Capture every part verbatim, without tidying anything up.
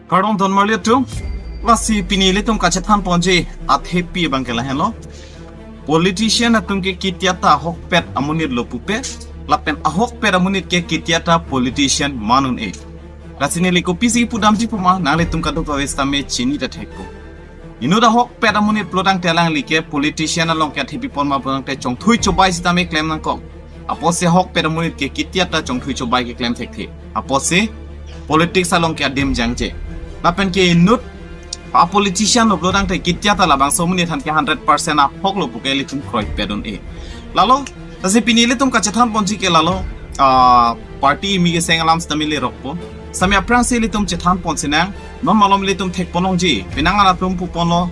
Kardom don marli atum, lasi pini ilitum kachethan ponji athepi abang ke lahenlo. Politician atum ke ketia ta ahokpet amonit lo pupe, lapen ahokpet amonit ke ketia ta politician man un-e. Lasi neli kopisi pudamji puma nanglitum kadokave sitame chini ta thekpo. Inut ahokpet amonit pulo tangte alangli ke politician along ke athepi pon ma pulo tangte chongthui chobai sitame klem nangkok. Apotsi ahokpet amonit ke ketia ta chongthui chobai keklem thekthe. Apotsi politics along ke adim jangje. Lapen ke inut a politician lo pulo tangte ketia ta labangso amonit aphan ke hundred percent ahok lo puke ilitum kroipet un-e. Lalo, lasi pini ilitum kachethan ponji ke lalo, ah, party kimi keseng alam sitame lerokpo. Sitame aphrangsi ilitum chethan pon sinang, non malom ilitum thek pon longji, penang an atum pu ponlo,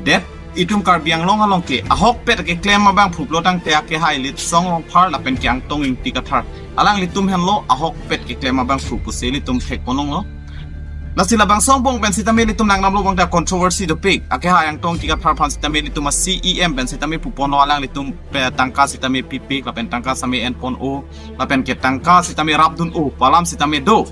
det itum Karbi Anglong along ke ahokpet keklem abangphu pulo tangte akehai Litsong Rongphar lapen ke Angtong Ingti Kathar, alanglitum henlo ahokpet keklem abangphu pusi ilitum thek pon longlo. Lasi labangso angbong pen sitame ilitum nangdamlo abang ta controversy dopik. Akehai Angtong Ingti Kathar aphan sitame ilitum a C E M pen sitame pu ponlo, alanglitum pe tangka sitame pipik, lapen tangka sitame en pon-o, lapen ke tangka sitame rapdun-o pu alam sitame do.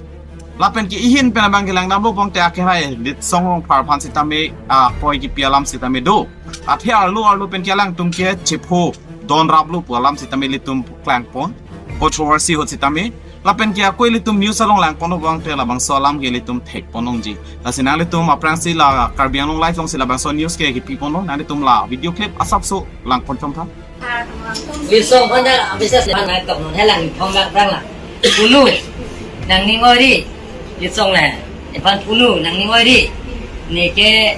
Lapen ke ihin pen abang ke langdamlo abang te akehai Litsong Rongphar aphan sitame, ah, koi kipi alam sitame do. Athe arlo arlo pen ke alangtum ke chepho don raplo pu alam sitame ilitum klang pon. Controversy ahut sitame. Lapen ke ako ilitum news along lang pon abang te labangso alam ke ilitum thek pon longji. Lasi nanglitum aphrangsi la Karbi Anglong Live alongsi labangso news ke kipi ponlo, nanglitum la video clip asapso lang pon chom tha. Litsong aphan ta bisa sih, aphan nangkok non helang thom bak rang la. Punu, nangning oi ri, Litsong le. Iphan punu, nangning oi ri. Neke,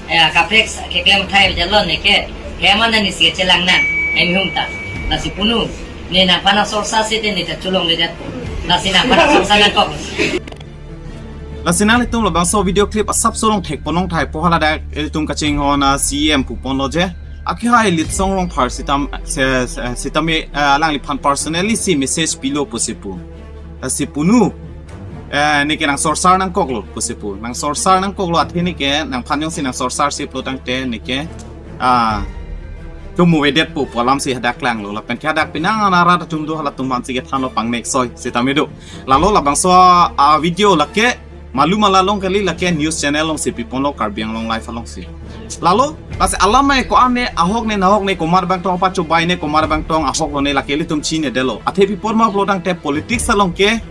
eh, kaprek sa-, keklem thai bejalon neke. Heman dan isi chelang nang, em hum ta. Lasi punu, ne nangphan sorsa site ne ta chulong le jat. Lasi nangphan sorsa nangkok. Lasi nanglitum labangso video clip asapso along thek pon longthai po, haladak ilitum kachinghon a C E M pu ponlo je. Akehai Litsong Rongphar sitam, se, se, sitame, eh, alangliphan personally si message pilo pusi pu. Lasi punu, eh, neke nang sorsar nangkoklo pusi pu. Nang sorsar nangkoklo athe neke nangphan jongsi nang sorsar si pulo tangte neke, ah, chumu vedet po pu alam si hadak klanglo. Lapen ke hadak penang an arat atum do, halatum aphan si kethanlo pangnek soi sitame do. Lalo labangso a video lake malu mala along kali, lake news channel alongsi pi ponlo, Karbi Anglong Live alongsi. Lalo, lasi alam mai ko-an ne, ahok ne, nahok ne, komat abang tong pachobai ne, komat abang tong ahok lo ne, lake ilitum chinine detlo. Athe pi pon ma pulo tangte politics along ke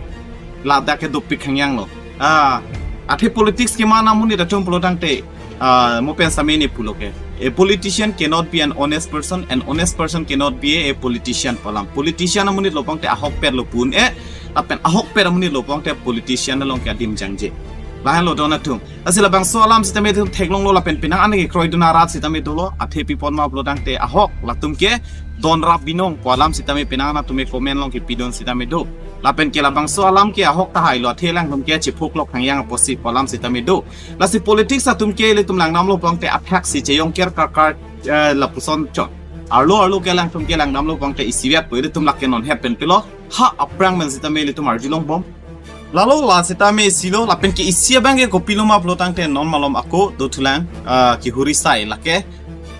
ladak ke dopik hangyang lo. Ah, athe politics keman amonit atum pulo tangte, ah, mo pen sitame ne pulo ke. A politician cannot be an honest person, an honest person cannot be a politician pu alam. Politician amonit lo abang te ahokpet lo pu un-e, lapen ahokpet amonit lo abang te politician along ke adim jangje. Lahenlo don atum. Lasi labangso alam sitame itum theklonglo lapen penang an ke kroidun arat sitame dolo, athe pi pon ma pulo tangte ahok latum ke don rap binong pu alam sitame penang an atum ke comment along ke pidun sitame do. Lapen ke labangso alam ke ahok tahai lo, athe alangtum ke chephuklok hangyang apotsi pu alam sitame do. Lasi politics atum ke ilitum langdamlo abang te athak si cheyong ker karkar, eh, lapuson chot. Arlo arlo ke alangtum ke langdamlo abang te isivet pu ilitum lake non het pen pilo. Ha aphrang men sitame ilitum arjulong bom. Lalo la sitame isilo, lapen ke isi abang ke kopilo ma pulo tangte non malom ako dothulang, ah, kehuri sai lake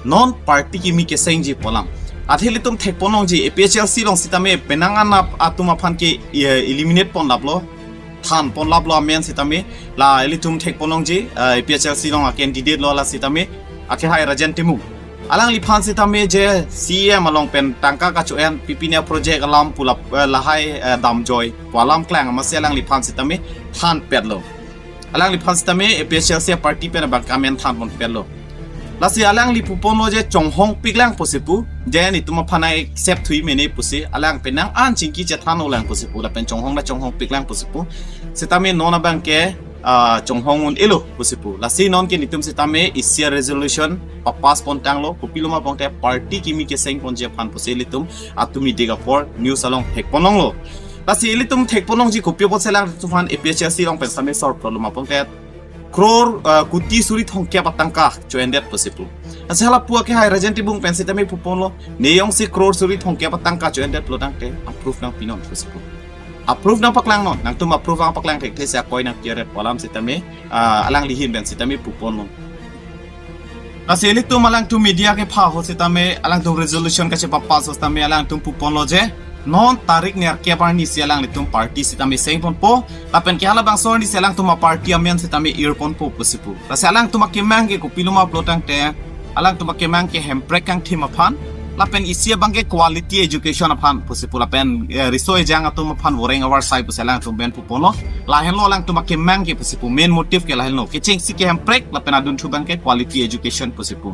non party kimi kesengji pu alam. Athe ilitum thek pon longji A P H L C along sitame penang an ap-, atum aphan ke, eh, eliminate pon laplo, than pon laplo amen sitame, la ilitum thek pon longji, eh, A P H L C along a candidate lo la sitame, akehai Rajen Timung. Alangliphan sitame je C E M along pen tangka kacho-en, pipine project alam pu la, eh, lahai, eh, damjoi pu alam klang amatsi alangliphan sitame thanpetlo. Alangliphan sitame A P H L C party pen abang ke amen than ponpetlo. Lasi alangli pu ponlo je chonghong piklang pusi pu, je netum aphan accept thui mene pusi, alang penang an chingki chethan olang pusi pu, lapen chonghong la chonghong piklang pusi pu. Sitame non abang ke, ah, chonghong un-elo pusi pu. Lasi non ke netum sitame isi a resolution papass pon tanglo, kopilo ma abang te party kimi keseng ponji aphan pusi ilitum atum idik apor news along thek pon longlo. Lasi ilitum thek pon longji kopi apotsi alangtum aphan A P H L C along pen sitame sor problem apang te crore, ah, kuti suri thomkep atangka cho-endet pusi pu. Lasi hala pu akehai Rajen Timung pen sitame pu ponlo, ne jongsi crore suri thomkep atangka cho-endet pulo tangte approve nangpinon pusi pu. Approve nangpaklangnon, nangtum approve nangpaklang thekthe si akoi nangpiaret pu alam sitame, ah, alangli ahin pen sitame pu ponlo. Lasi ilitum alangtum media kepha ahut sitame, alangtum resolution kachepapass ahut sitame, alangtum pu ponlo je, Non tarik nerkep arni si alanglitum party sitame sengponpo, lapen ke halabangso arni si alangtum aparty amen sitame irponpo pusi pu. Lasi alangtum akemang ke kopiloma pulotangte, alangtum akemang ke hemprek kangthim aphan, lapen isi abang ke quality education aphan pusi pu, lapen eh, riso ejang atum aphan voreng avarsai pusi alangtum pen puponlo. Lahenlo alangtum akemang ke pusi pu, main motive ke lahenlo. Kechengsi ke hemprek, lapen adunthu abang ke quality education pusi pu.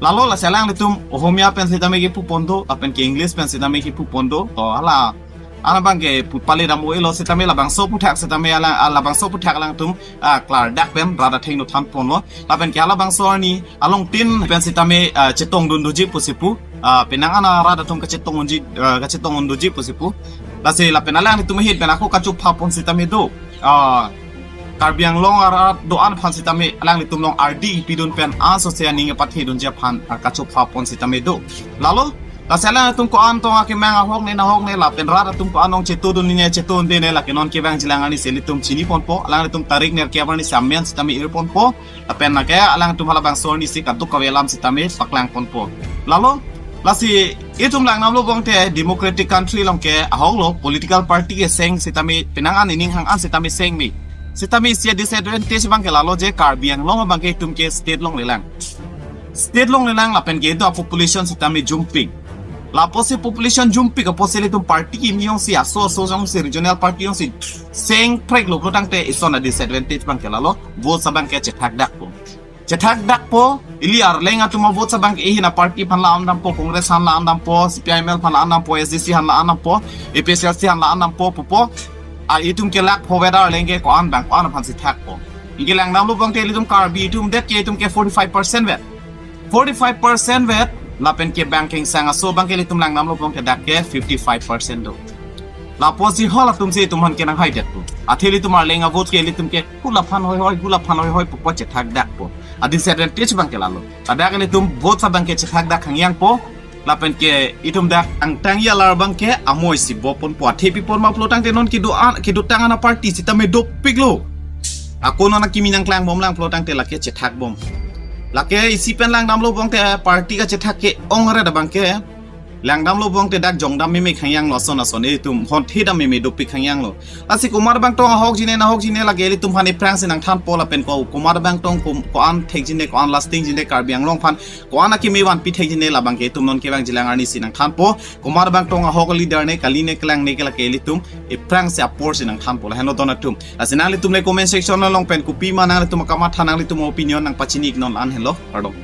Lalo lasi alanglitum Ohomia pen sitame kepupon do, lapen ke English pen sitame kepupon do. To hala, ana abang ke pu pale dam-o-elo sitame labangso aphuthak sitame ala, ah, labangso aphuthak alangtum ah, klardak pen rat athengno thanponlo. Lapen ke halabangso arni alongtin pen sitame ah, chetongdun doji pusi pu. Ah, penang ana rat atum kachetongdunji, ah, kachetongdun doji pusi pu. Lasi lapen alanglitum ahit pen ako kachophapon sitame do. Ah, Karbi Anglong arat do-an aphan sitame alanglitum along ardi ipidun pen anso se aning kepathedunji aphan ah, kachophapon sitame do. Lalo, lasi alangtum ko-an tong akemang ahok ne nahok ne, lapen rat atum ko-an tong chetodun ne chetodunde ne, lake non kevangjilang arni si ilitum chiniponpo, alanglitum tarik nerkep arni si amen sitame irponpo, lapen lake alangtum halabangso arni si kaduk kave alam sitame paklangponpo. Lalo, lasi itum langdamlo pulotangte democratic country along ke ahoklo, political party keseng sitame penang an ining hang an sitame seng me. Sitame isi adisadvantage abang ke lalo je Karbi Anglong abang ke itum ke state longlelang. State longlelang lapen ke itum apopulation sitame jumpik. Lapusi population jumpik apotsi ilitum party kimi jongsi aso aso jongsi regional party jongsi sengpreklo pulotangte ison adisadvantage abang ke lalo, votes abang ke chethakdakpo. Chethakdakpo, ili arleng atum avotes abang ke ihin aparty aphan la-an dampo, Congress aphan la-an dampo, C P I M L aphan la-an dampo, S D C aphan la-an dampo, A P H L C aphan la-an dampo pupo. Ah, itum ke lakpho vet arleng ke ko-an abang ko-an aphansi thakpo. Anke langdamlo pulotangte ilitum Karbi atum det ke itum ke forty-five percent vet. Forty-five percent vet, lapen ke bang kengsang aso abang ke ilitum langdamlo pulotangte dak ke fifty-five percent do. Lapusi halatum si itum aphan ke nanghaidetpo. Athe ilitum arleng avote ke ilitum ke hula aphan hoihoi, hula aphan hoihoi pupo chethakdakpo. Adisadvantage abang ke lalo. Ladak ilitum votes abang ke chethakdak hangyangpo. Lapen ke itum dak angtang yalar abang ke amoi si boponpo, athe pi ponma pulotangte non kedo-an, kedotang an aparty sitame dopiklo. Ako non akimi nangklangbomlang pulotangte lake chethakbom. Lake isi pen langdamlo pulotangte party kachethak ke-ongret abang ke langdamlo pulotangte dak jongdam meme hangyanglo ason ason, itum honthedam meme dopik hangyanglo. Lasi komat abang tong ahokji ne nahokji ne lake ilitum aphan aphrangsi nangthanpo lapen ko komat abang tong kom-, ko-an thekji ne, ko-an lastingji ne, Karbi Anglong aphan ko-an akimi vanpi thekji ne, labang ke itum non kevangjilang arni si nangthanpo. Komat abang tong ahok leader ne, kali ne, kelang ne ke lake ilitum aphrangsi aporsi nangthanpo. Lahenlo don atum. Lasi nanglitum le comment section along pen kopima nanglitum akamatha, nanglitum opinion nangpachini iknon, la-an henlo. Kardom.